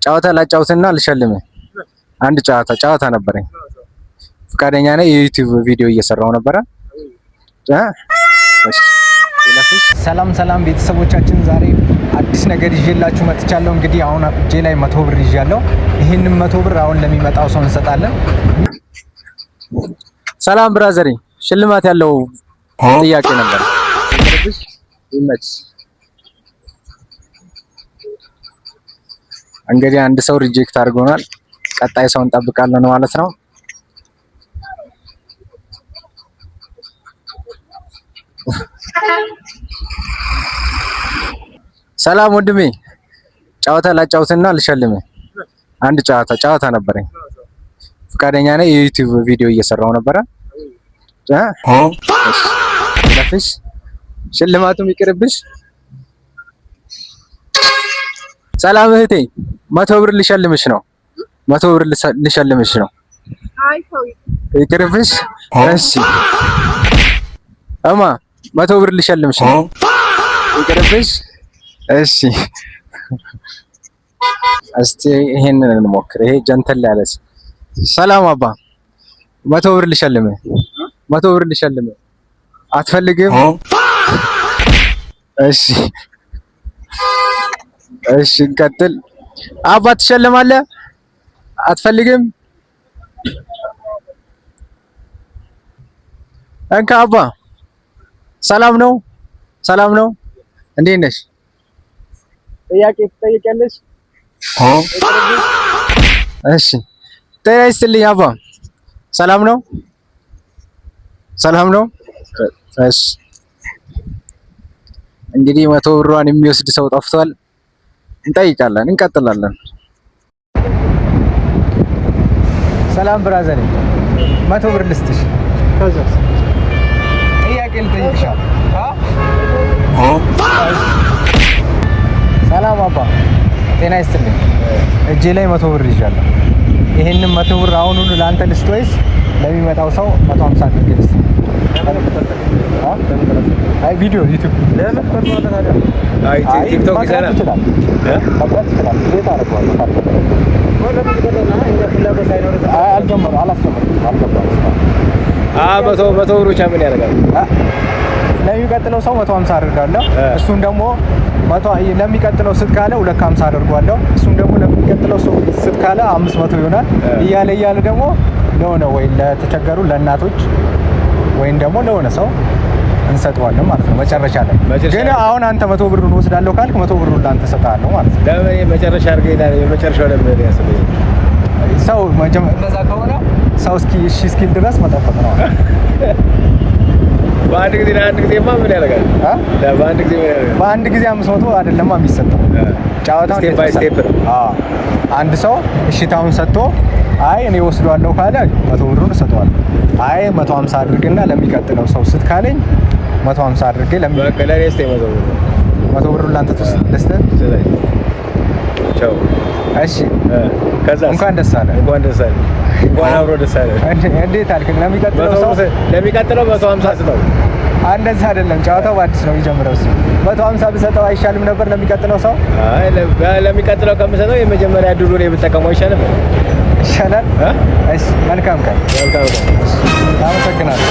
ጨዋታ ላጫውትና ልሸልምህ። አንድ ጨዋታ ነበረኝ። ፈቃደኛ ነህ? የ YouTube ቪዲዮ እየሰራው ነበረ። እ? እሺ፣ ይለፍሽ። ሰላም ሰላም ቤተሰቦቻችን፣ ዛሬ አዲስ ነገር ይዤላችሁ መጥቻለሁ። እንግዲህ አሁን እጄ ላይ 100 ብር ይዣለሁ። ይህንን 100 ብር አሁን ለሚመጣው ሰው እንሰጣለን። ሰላም brother ዬ፣ ሽልማት ያለው ጥያቄ ነበር። ይመች። እንግዲህ አንድ ሰው reject አድርጎናል። ቀጣይ ሰው እንጠብቃለን ማለት ነው። ሰላም ወንድሜ፣ ጨዋታ ላጫውትና ልሸልምህ። አንድ ጨዋታ ነበረኝ። ፈቃደኛ ነህ? የ YouTube ቪዲዮ እየሰራው ነበረ። እ? እሺ፣ ይለፍሽ። ሽልማቱም ይቅርብሽ። ሰላም እህቴ፣ 100 ብር ልሸልምሽ ነው። 100 ብር ልሸልምሽ ነው። ይቅርብሽ። እሺ እማ፣ 100 ብር ልሸልምሽ ነው። ይቅርብሽ። እሺ እስቲ ይሄንን እንሞክር። ይሄ gentle ያለ ሰላም አባ፣ 100 ብር ልሸልምህ፣ 100 ብር ልሸልምህ። አትፈልግም? እሺ እሺ፣ እንቀጥል። አባ ትሸልማለህ? አትፈልግም? እንካ አባ። ሰላም ነው? ሰላም ነው? እንዴት ነሽ? ጥያቄ ትጠይቂያለሽ? እሺ፣ ጤና ይስጥልኝ አባ። ሰላም ነው? ሰላም ነው? እሺ፣ እንግዲህ 100 ብሯን የሚወስድ ሰው ጠፍቷል። እንጠይቃለን፣ እንቀጥላለን። ሰላም brother፣ 100 ብር ልስጥሽ። ጥያቄ ልጠይቅሻ። ሰላም አባ፣ ጤና ይስጥልኝ። እጄ ላይ 100 ብር ይዣለሁ። ይሄንን 100 ብር አሁኑኑ ለአንተ ልስጥ ወይስ ለሚመጣው ሰው 150 አድርጌ ልስጥ? አይ ቪዲዮ YouTube አይ አይ TikTok መቅረት ይሰራል። ይችላል፣ መቅረት ይችላል። እንዴት አደርገዋለሁ? አይ አልጀመረም፣ አላስጀመርኩም፣ አልገባም እስካሁን። 100 ብር ብቻ ምን ያደርጋል? አ? ለሚቀጥለው ሰው 150 አድርጋለሁ። እሱን ደግሞ 100 ለሚቀጥለው ስጥ ካለ 250 አድርጓለሁ። እሱን ደግሞ ለሚቀጥለው ሰው ስጥ ካለ 500 ይሆናል። እያለ እያለ ደግሞ ለሆነ ወይ ለተቸገሩ ለእናቶች ወይም ደግሞ ለሆነ ሰው እንሰጠዋለን ማለት ነው። መጨረሻ ላይ መጨረሻ ግን ላይ። አሁን አንተ 100 ብሩን ወስዳለሁ ካልክ 100 ብሩን ለአንተ እሰጥሃለሁ ማለት ነው። ለምን የመጨረሻ አድርገህ ይላል? የመጨረሻው ለምን ያስበኝ? ሰው እንደዛ ከሆነ ሰው እስኪ እሺ እስኪል ድረስ መጠበቅ ነው። በአንድ ጊዜ ለአንድ ጊዜማ ምን ያደርጋል? አ? በአንድ ጊዜ ምን ያደርጋል? በአንድ ጊዜ 500 አይደለማ የሚሰጠው። ጨዋታው step እንዴት by መሰለህ? step ነው። አዎ፣ አንድ ሰው እሽታውን ሰጥቶ አይ እኔ ወስዷለሁ ካለ 100 ብሩን እሰጠዋለሁ። አይ 150 አድርግና ለሚቀጥለው ሰው ስጥ ካለኝ 150 አድርጌ በቃ ለእኔ እስኪ 100 ብር 100 ብሩን ለአንተ ልስጥህ። ስጠኝ። ቻው። እሺ ከዛ እንኳን ደስ አለ። እንኳን ደስ አለ። እንኳን አብሮ ደስ አለ። እንዴት አልክ? ለሚቀጥለው መቶ ሰው ብር ለሚቀጥለው 150 ስጠው። እንደዛ አይደለም ጨዋታው በአዲስ ነው የሚጀምረው። እሱ 150 ብሰጠው አይሻልም ነበር ለሚቀጥለው ሰው? አይ ለሚቀጥለው ከምሰጠው የመጀመሪያ እድሉን የምጠቀመው አይሻልም? ይሻላል። እ? እሺ መልካም ቀን። መልካም ቀን። አመሰግናለሁ።